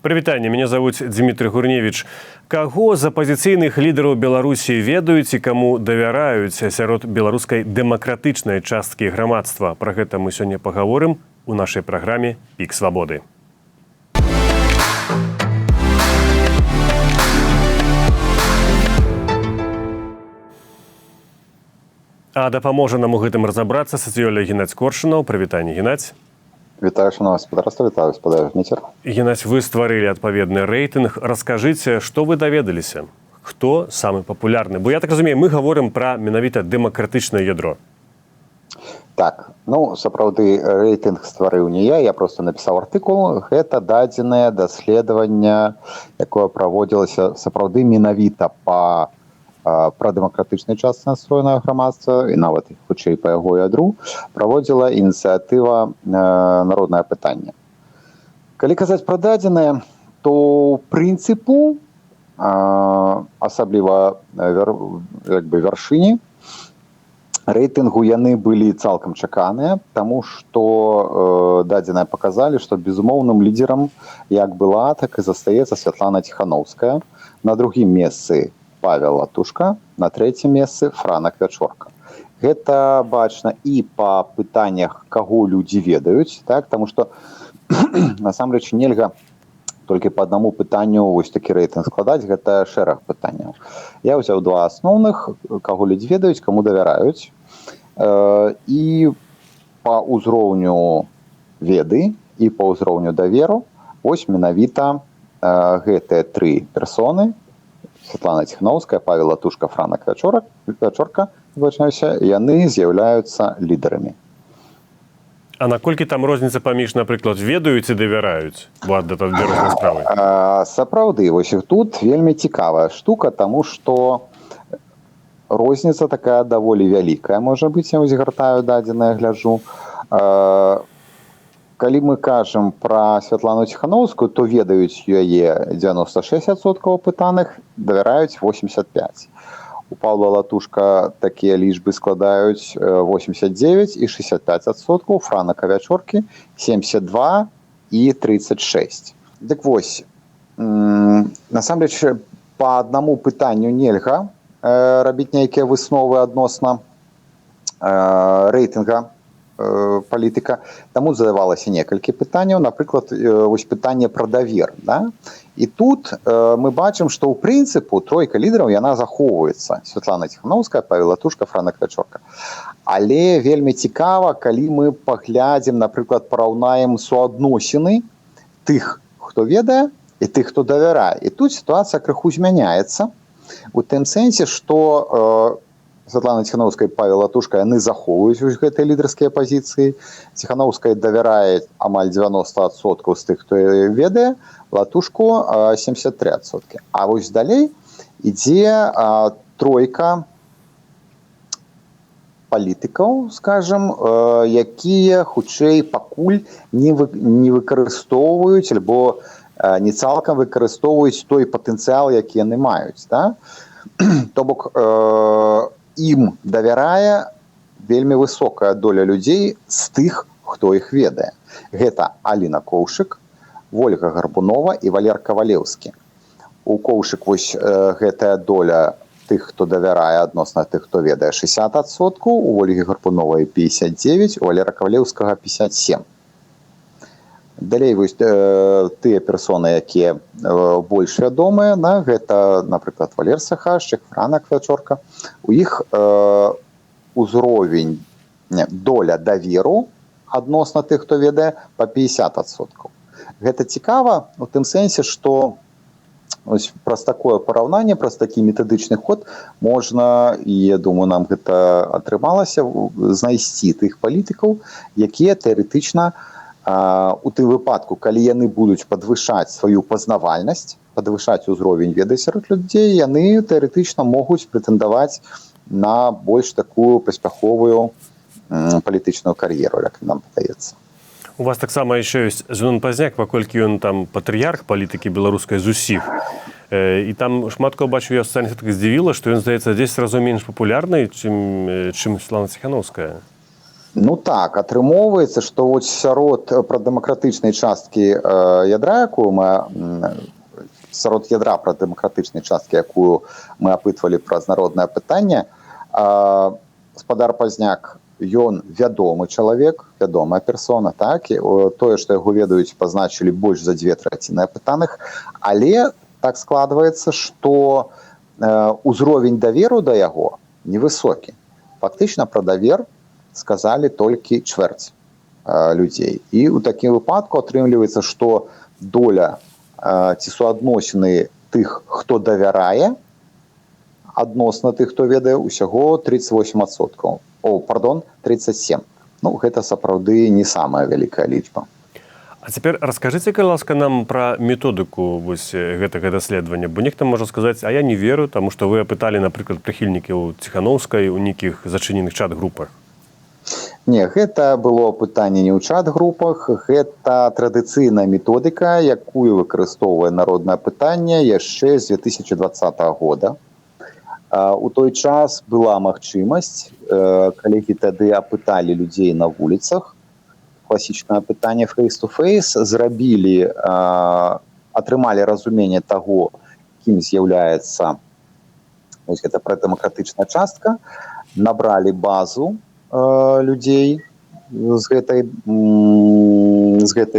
Прывітанне, мяне завуць Дмітрий Гурневіч. Каго з апазіцыйных лідараў Беларусі ведаюць і каму давяраюць сярод беларускай дэмакратычнай часткі грамадства? Пра гэта мы сёння пагаворым у нашай праграме «Пік свабоды». А дапаможа нам у гэтым разабрацца сацыёлог Геннадзь Коршунаў. Прывітанне, Геннадзь. Вітаю, шановне спадарства, вітаю, спадар Зміцер. Геннадзь, вы стварылі адпаведны рэйтынг. Раскажыце, што вы даведаліся? Хто самы папулярны? Бо я так разумею, мы гаворым пра менавіта дэмакратычнае ядро. Так, ну, сапраўды рэйтынг стварыў не я, я просто напісаў артыкул. Гэта дадзенае даследаванне, якое праводзілася сапраўды менавіта па прадэмакратычнай частцы настроенага грамадства і нават хутчэй па яго ядру, праводзіла ініцыятыва «Народнае пытанне». Калі казаць пра дадзеныя, то прынцыпу, асабліва як бы вяршыні рэйтынгу, яны былі цалкам чаканыя, таму што дадзеныя паказалі, што безумоўным лідерам як была, так і застаецца Святлана Ціханоўская. На другім месцы Павел Латушка, на трэцім месцы Франак Вячорка. Гэта бачна і па пытаннях, каго людзі ведаюць, так, таму што насамрэч нельга толькі па аднаму пытанню вось такі рэйтынг складаць, гэта шэраг пытанняў. Я ўзяў два асноўных: каго людзі ведаюць, каму давяраюць. І па ўзроўню веды і па ўзроўню даверу вось менавіта гэтыя тры персоны, Святлана Ціханоўская, Павел Латушка, Франак Вячорка, выбачаюся, яны з'яўляюцца лідарамі. А наколькі там розніца паміж, напрыклад, ведаюць і давяраюць? Бо это две розныя справы. Сапраўды, вось і тут вельмі цікавая штука, таму што розніца такая даволі вялікая можа быць. Я вось гартаю дадзеныя, гляджу. Калі мы кажам пра Святлану Ціханоўскую, то ведаюць яе 96% апытаных, давяраюць 85. У Паўла Латушка такія лічбы складаюць 89 і 65%, Франака Вячоркі 72 і 36. Дык вось, насамрэч па аднаму пытанню нельга рабіць нейкія высновы адносна рэйтынга палітыка. Таму задавалася некалькі пытанняў, напрыклад, вось пытанне пра давер, да? І тут мы бачым, што ў прынцыпу тройка лідараў яна захоўваецца: Святлана Ціханоўская, Павел Латушка, Франак Вячорка. Але вельмі цікава, калі мы паглядзім, напрыклад, параўнаем суадносіны тых, хто ведае, і тых, хто давярае. І тут сітуацыя крыху змяняецца у тым сэнсе, што Святлана Ціханоўская і Павел Латушка, яны захоўваюць вось гэтыя лідарскія пазіцыі. Ціханоўская давярае амаль 90% з тых, хто яе ведае, Латушку 73%. А вось далей ідзе тройка палітыкаў, скажам, якія хутчэй пакуль не выкарыстоўваюць альбо не цалкам выкарыстоўваюць той патэнцыял, які яны маюць. Да? То бок ім давярае вельмі высокая доля людзей з тых, хто іх ведае. Гэта Аліна Коўшык, Вольга Гарбунова і Валер Кавалеўскі. У Коўшык вось гэтая доля тых, хто давярае, адносна тых, хто ведае, 60%, у Вольгі Гарбуновай 59, у Валера Кавалеўскага 57. Далей вось тыя персоны, якія больш вядомыя, да, гэта, напрыклад, Валер Сахашчык, Франак Вячорка. У іх узровень, не, доля даверу адносна тых, хто ведае, па 50%. Гэта цікава у тым сэнсе, што ось праз такое параўнанне, праз такі метадычны ход можна, і я думаю, нам гэта атрымалася, знайсці тых палітыкаў, якія тэарэтычна, у тым выпадку, калі яны будуць падвышаць сваю пазнавальнасць, падвышаць узровень веды сярод людзей, яны тэарэтычна могуць прэтэндаваць на больш такую паспяховую палітычную кар'еру, як нам падаецца. У вас таксама яшчэ ёсць Зянон Пазняк, паколькі ён там патрыярх палітыкі беларускай з усіх. І там шмат кого, бачу я, ў сацыяльных сетках здзівіла, што ён, здаецца, 10 разоў менш папулярны, чым Святлана Ціханоўская. Ну так, атрымоўваецца, што вот сярод прадэмакратычнай часткі ядра, якую мы сярод ядра прадэмакратычнай часткі, якую мы апытвалі праз «Народнае пытанне», спадар Пазняк, ён вядомы чалавек, вядомая персона, так, і тое, што яго ведаюць, пазначылі больш за дзве траціны апытаных, але так складваецца, што узровень даверу да яго невысокі. Фактычна пра давер сказалі толькі чвэрць людзей. І ў такім выпадку атрымліваецца, што доля ці суадносіны тых, хто давярае, адносна тых, хто ведае, усяго 38%. О, пардон, 37. Ну, гэта сапраўды не самая вялікая лічба. А цяпер раскажыце, калі ласка, нам пра методыку вось гэтага даследавання, бо нехта можа сказаць: «А я не веру, таму што вы апыталі, напрыклад, прыхільнікаў Ціханаўскай у нейкіх зачыненых чат-групах». Не, гэта было пытанне не ў чат-групах, гэта традыцыйная методыка, якую выкарыстоўвае «Народнае пытанне» яшчэ з 2020 года. У той час была магчымасць, калегі тады апыталі людзей на вуліцах, класічнае пытанне face-to-face, зрабілі, атрымалі разуменне таго, кім з'яўляецца вось гэта прадэмакратычная частка, набралі базу людзей з гэтай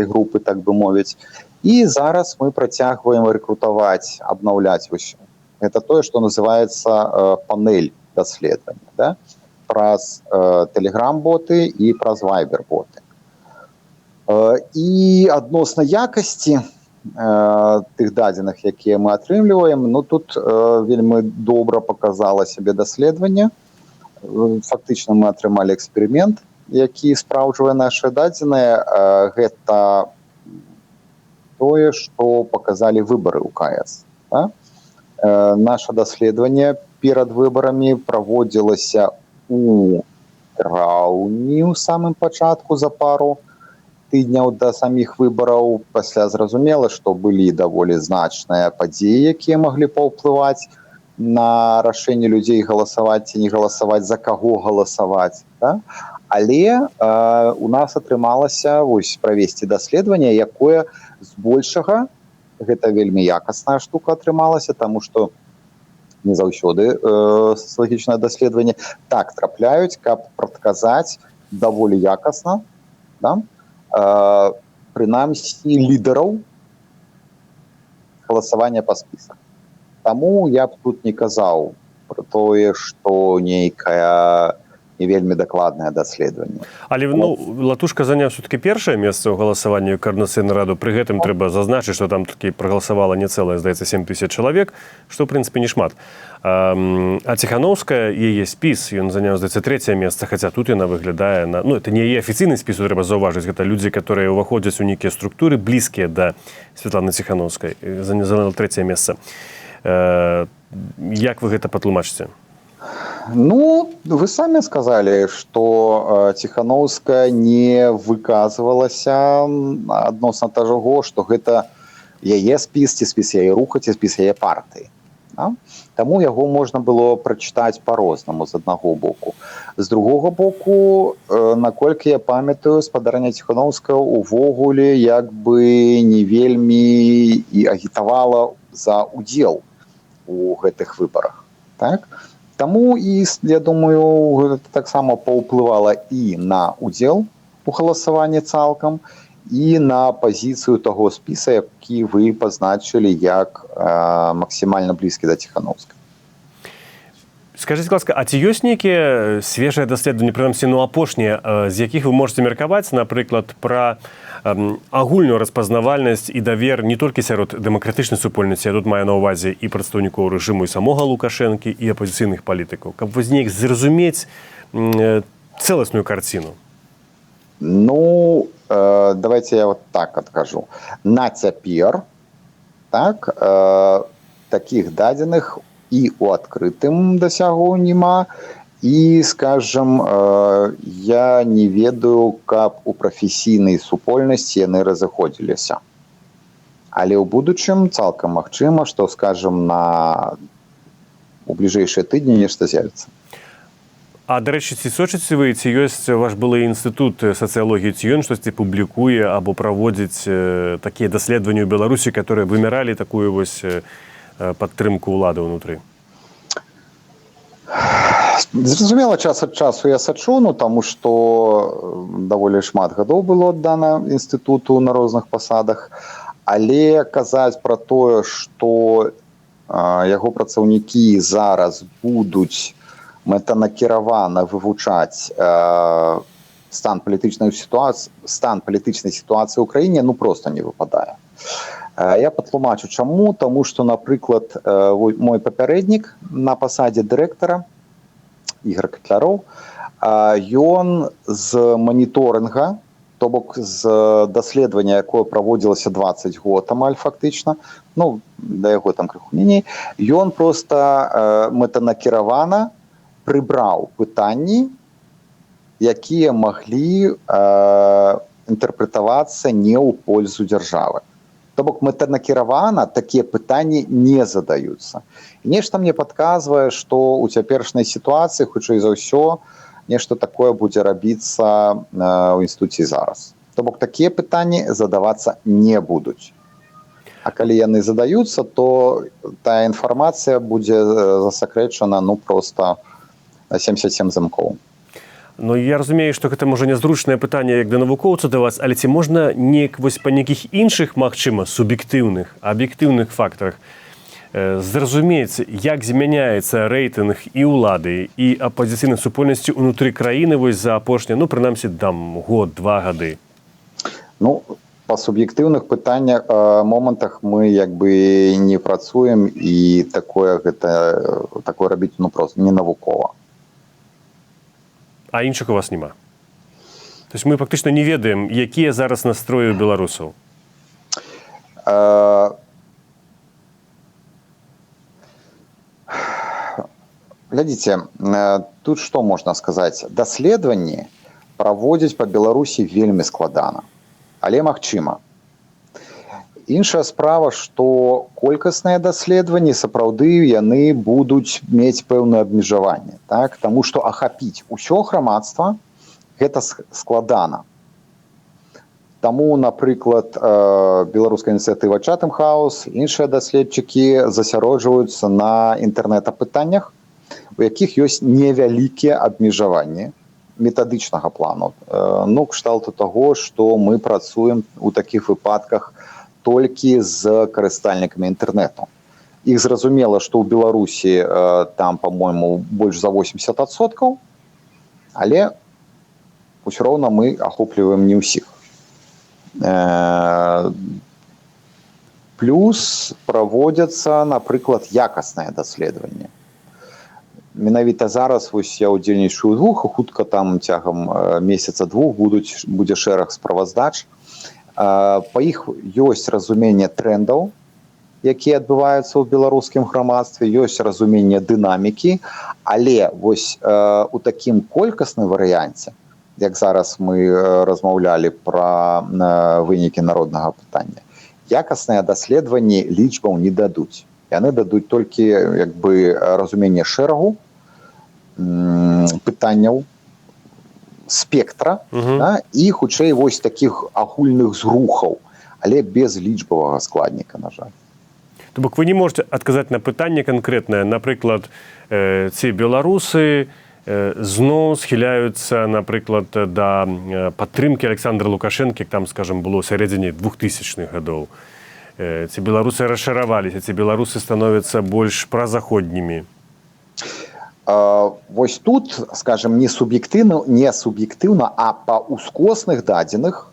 групы, так бы мовіць, і зараз мы працягваем рэкрутаваць, абнаўляць вось это тое, што называется панель даследавання, да? Праз тэлеграм-боты і праз вайбер-боты. І адносна якасці тых дадзеных, якія мы атрымліваем, ну, тут вельмі добра показала сябе даследаванне. Фактычна мы атрымалі эксперымент, які спраўджвае нашы дадзеныя. Гэта тое, што паказалі выбары ў КС. Да? Наша даследаванне перад выбарамі праводзілася у траўні, ў самым пачатку, за пару тыдняў да саміх выбараў. Пасля зразумела, што былі даволі значныя падзеі, якія маглі паўплываць на рашэнне людзей, галасаваць ці не галасаваць, за каго галасаваць, да? Але у нас атрымалася вось правесці даследаванне, якое збольшага, гэта вельмі якасная штука атрымалася, таму што не заўсёды сацыялагічнае даследаванне так трапляюць, каб прадказаць даволі якасна, да? Прынамсі лідараў галасавання па спісах. Таму я б тут не казаў про тое, што нейкая не вельмі дакладнае даследаванне. Але, ну, Латушка заняў все-таки першае месца ў галасаванні ў Каардынацыйную раду. Пры гэтым трэба зазначыць, што там такі прагаласавала не цэлае, здаецца, 7 тысяч чалавек, што, в прынцыпе, не шмат. А Ціханаўская, яе спіс, ён заняў, здаецца, трэцяе месца, хаця тут яна выглядае на, ну, это не яе афіцыйны спіс, трэба заўважыць, гэта людзі, которые ўваходзяць у нейкія структуры, блізкія да Святланы Ціханаўскай, заняла трэцяе месца. Як вы гэта патлумачыце? Ну, вы самі сказалі, што Ціханаўская не выказвалася адносна таго, што гэта яе спіс ці спіс яе руха, ці спіс яе партыі. Да? Таму яго можна было прачытаць па-рознаму, з аднаго боку. З другога боку, наколькі я памятаю, спадарня Ціханаўская увогуле як бы не вельмі і агітавала за удзел у гэтых выбарах. Так? Таму і, я думаю, гэта таксама паўплывала і на удзел у галасаванні цалкам, і на пазіцыю таго спіса, які вы пазначылі як максімальна блізкі да Ціханаўскай. Скажыце, ласка, а ці ёсць нейкія свежыя даследаванні, прынамсі, ну, апошнія, з якіх вы можете меркаваць, напрыклад, пра агульную распазнавальнасць і давер не толькі сярод дэмакратычнай супольнасці, я тут маю на ўвазе і прадстаўнікоў рэжыму, і самога Лукашэнкі, і апазіцыйных палітыкаў, каб вось неяк зразумець цэласную карціну? Ну, давайте я вот так адкажу. На цяпер так, такіх дадзеных і у адкрытым дасягу няма, і, скажем, я не ведаю, каб у прафесійнай супольнасці яны разыходзіліся. Але ў будучым цалкам магчыма, што, скажем, на у бліжэйшыя тыдні нешта з'явіцца. А, дарэчы, ці сочыце вы, ці ёсць ваш былы інстытут сацыялогіі, ці ён штосьці публікуе або праводзіць такія даследаванні ў Беларусі, которые вымяралі такую вось падтрымку ўлады ўнутры? Зразумела, час ад часу я сачу, ну, таму што даволі шмат гадоў было аддана інстытуту на розных пасадах, але казаць пра тое, што яго працаўнікі зараз будуць мэтанакіравана вывучаць стан палітычнай сітуацыі ў краіне, ну, просто не выпадае. Я патлумачу чаму. Таму што, напрыклад, мой папярэднік на пасадзе дырэктара Ігор Катляроў, ён з маніторынга, то бок з даследавання, якое праводзілася 20 год амаль фактычна, ну, да яго там крыху меней, ён просто мэтанакіравана прыбраў пытанні, якія маглі інтэрпрэтавацца не ў пользу дзяржавы. То бок мэтанакіравана такія пытанні не задаюцца. І нешта мне падказвае, што ў цяперашняй сітуацыі, хутчэй за ўсё, нешта такое будзе рабіцца ў інстытуце зараз. То бок такія пытанні задавацца не будуць. А калі яны задаюцца, то тая інфармацыя будзе засакрэчана, ну, просто на 77 замкоў. Ну, я разумею, што гэта можа нязручнае пытанне як да навукоўца да вас, але ці можна неяк вось па нейкіх іншых, магчыма, суб'ектыўных, аб'ектыўных фактарах зразумець, як змяняецца рэйтынг і ўлады, і апазіцыйнай супольнасці ўнутры краіны вось за апошнія, ну, прынамсі, там год, 2 гады? Ну, па суб'ектыўных пытаннях, момантах мы як бы не працуем, і такое гэта такое рабіць, ну, просто не навукова. А іншых у вас няма? То есть мы фактычна не ведаем, якія зараз настроі ў беларусаў? Глядзіце, тут што можна сказаць: даследаванні праводзіць па Беларусі вельмі складана, але магчыма. Іншая справа, што колькасныя даследаванні сапраўды яны будуць мець пэўнае абмежаванне, так, таму што ахапіць усё грамадства гэта складана. Таму, напрыклад, беларуская ініцыятыва Chatham House, іншыя даследчыкі засяроджваюцца на інтэрнэт-апытаннях, у якіх ёсць невялікія абмежаванні метадычнага плану. Ну, кшталту таго, што мы працуем у такіх выпадках толькі з карыстальнікамі інтэрнэту. Іх, зразумела, што ў Беларусі там, по-моему, больш за 80%, але ўсё роўна мы ахопліваем не ўсіх. Плюс праводзяцца, напрыклад, якасныя даследаванні. Менавіта зараз вось я ўдзельнічаю ў двух, хутка там цягам месяца двух будзе шэраг справаздач. Па іх ёсць разуменне трендаў, якія адбываюцца ў беларускім грамадстве, ёсць разуменне дынамікі, але вось у такім колькасным варыянце, як зараз мы размаўлялі пра вынікі народнага пытання, якасныя даследаванні лічбаў не дадуць. Яны дадуць толькі як бы разуменне шэрагу пытанняў, спектра, да, і хутчэй вось такіх агульных зрухаў, але без лічбавага складніка, на жаль. То бок вы не можете адказаць на пытанне канкрэтнае, напрыклад, ці беларусы зноў схіляюцца, напрыклад, да падтрымкі Александра Лукашэнкі, як там, скажем, было ў сярэдзіне 2000-х гадоў. Ці беларусы расчараваліся, ці беларусы становяцца больш празаходнімі? Вось тут, скажем, не суб'ектыўна, а па ускосных дадзеных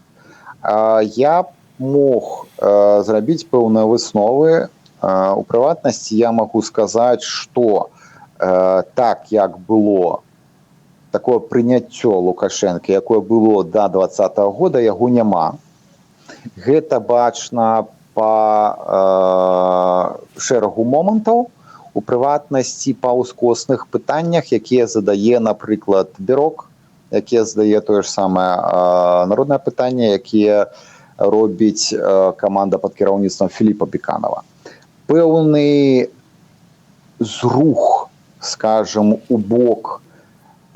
я мог зрабіць пэўныя высновы. У прыватнасці, я магу сказаць, што так, як было такое прыняццё Лукашэнкі, якое было да 20-го года, яго няма. Гэта бачна па шэрагу момантаў, у прыватнасці па ўскосных пытаннях, якія задае, напрыклад, Бярок, якія задае тое ж самае народнае пытанне, якія робіць каманда пад кіраўніцтвам Філіпа Беканова. Пэўны зрух, скажем, у бок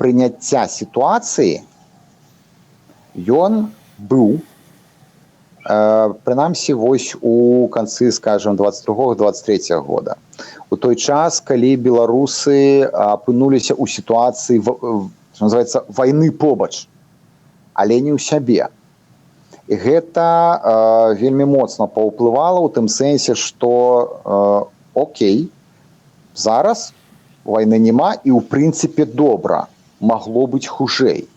прыняцця сітуацыі, ён быў, прынамсі вось у канцы, скажем, 22-23 года, у той час, калі беларусы апынуліся ў сітуацыі, называется, вайны побач, але не ў сябе. І гэта вельмі моцна паўплывала ў тым сэнсе, што окей, зараз вайны няма, і ў прынцыпе добра, магло быць хужэй.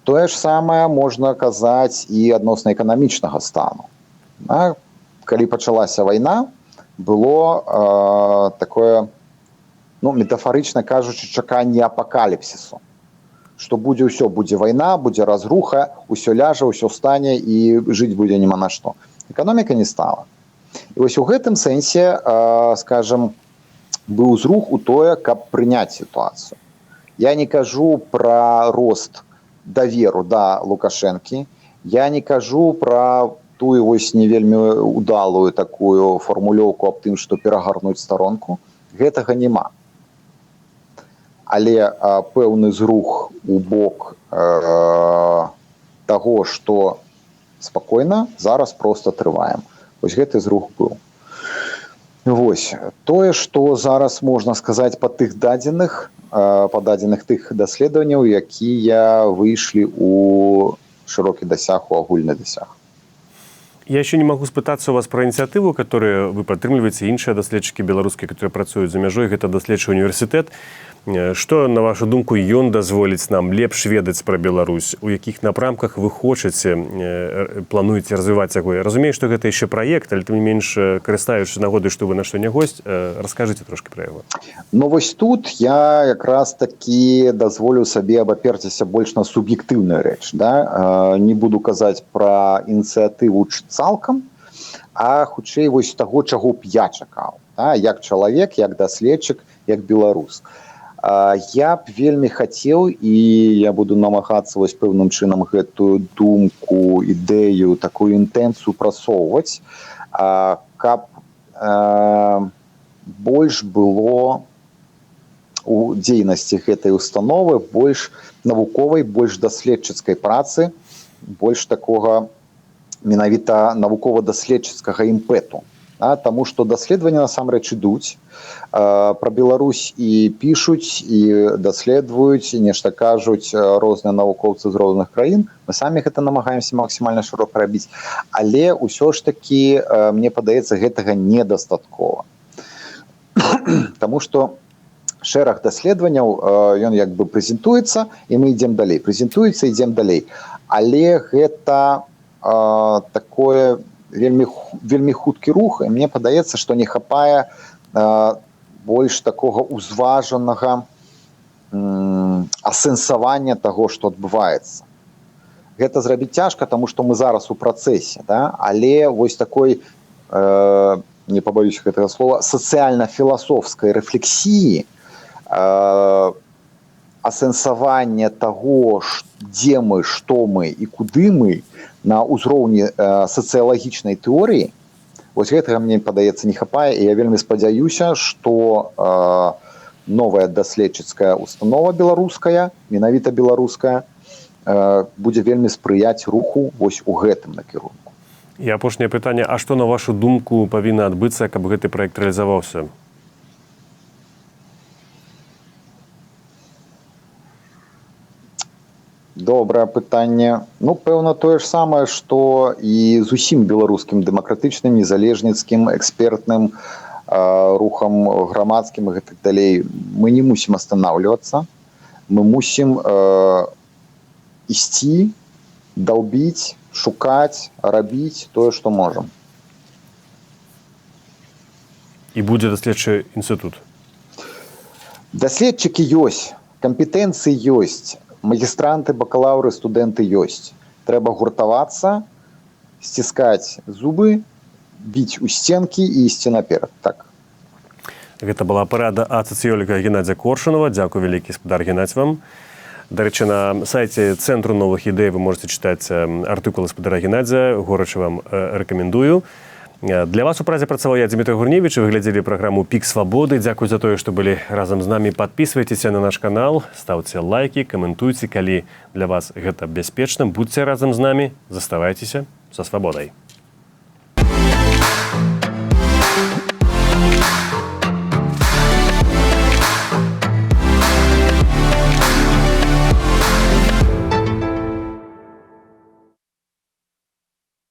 Тое ж самае можна казаць і адносна эканамічнага стану. Да? Калі пачалася вайна, было такое, ну, метафарычна кажучы, чаканне апакаліпсісу, што будзе ўсё, будзе вайна, будзе разруха, усё ляжа, ўсё стане, і жыць будзе няма на што. Эканоміка не стала. І вось у гэтым сэнсе, скажем, быў зрух у тое, каб прыняць сітуацыю. Я не кажу пра рост даверу да Лукашэнкі, я не кажу пра тую вось не вельмі удалую такую фармулёўку аб тым, што перагарнуць старонку, гэтага няма. Але пэўны зрух у бок таго, што спакойна, зараз проста трываем. Вось гэты зрух быў. Вось тое, што зараз можна сказаць па тых дадзеных, па дадзеных тых даследаванняў, якія выйшлі ў шырокі дасяг, у агульны дасяг. Я еще не могу спытацца у вас про ініцыятыву, которую вы падтрымліваеце, іншыя даследчыкі беларускія, которые працуюць за мяжой, гэта даследчы універсітэт. Што, на вашу думку, ён дазволіць нам лепш ведаць пра Беларусь? У якіх напрамках вы хочаце, плануеце развіваць яго? Я разумею, што гэта яшчэ праект, але тым не менш, карыстаючы нагодай, што вы наш сёння госць, раскажыце трошкі пра яго. Ну вось тут я якраз такі дазволю сабе абаперціся больш на суб'ектыўную рэч. Да? Не буду казаць пра ініцыятыву цалкам, а хутчэй вось таго, чаго б я чакаў, да? Як чалавек, як даследчык, як беларус. Я б вельмі хацеў, і я буду намагацца вось пэўным чынам гэтую думку, ідэю, такую інтэнцыю прасоўваць, каб больш было у дзейнасці гэтай установы больш навуковай, больш даследчыцкай працы, больш такога менавіта навукова-даследчыцкага імпэту. Да, таму што даследаванні насамрэч ідуць, пра Беларусь і пішуць, і даследуюць, і нешта кажуць розныя навукоўцы з розных краін. Мы самі гэта намагаемся максімальна шырока рабіць, але ўсё ж такі, мне падаецца, гэтага недастаткова. Таму што шэраг даследаванняў, ён як бы прэзентуецца, і мы ідзем далей, прэзентуецца, ідзем далей. Але гэта такое вельмі, вельмі хуткі рух, і мне падаецца, што не хапае больш такога узважанага асэнсавання таго, што адбываецца. Гэта зрабіць цяжка, таму што мы зараз у працэсе, да? Але вось такой, не пабаюсь гэтага слова, сацыяльна-філасофскай рэфлексіі, асэнсавання таго, дзе мы, што мы і куды мы на ўзроўні сацыялагічнай тэорыі, вось гэтага, мне падаецца, не хапае, і я вельмі спадзяюся, што новая даследчыцкая установа беларуская, менавіта беларуская, будзе вельмі спрыяць руху вось у гэтым накірунку. І апошняе пытанне, а што, на вашу думку, павінна адбыцца, каб гэты праект рэалізаваўся? Добрае пытанне. Ну, пэўна, тое ж самае, што і з усім беларускім дэмакратычным, незалежніцкім, экспертным рухам, грамадскім і гэтак далей. Мы не мусім останавливаться. Мы мусім ісці, даўбіць, шукаць, рабіць тое, што можам. І будзе даследчы інстытут? Даследчыкі ёсць, кампетэнцыі ёсць, магістранты, бакалаўры, студэнты ёсць. Трэба гуртавацца, сціскаць зубы, біць у сценкі і ісці наперад. Так. Гэта была парада ад сацыёлага Геннадзя Коршунова. Дзякуй вялікі, спадар Геннадзь, вам. Дарэчы, на сайце Цэнтру новых ідэй вы можете чытаць артыкулы спадара Геннадзя. Горача вам рэкамендую. Для вас у Празе працаваў я, Дзмітрый Гурневіч. Вы глядзелі праграму «Пік свабоды». Дзякуй за тое, што былі разам з намі. Падпісвайцеся на наш канал, стаўце лайкі, каментуйце, калі для вас гэта бяспечна. Будьце разам з намі, заставайцеся са свабодай.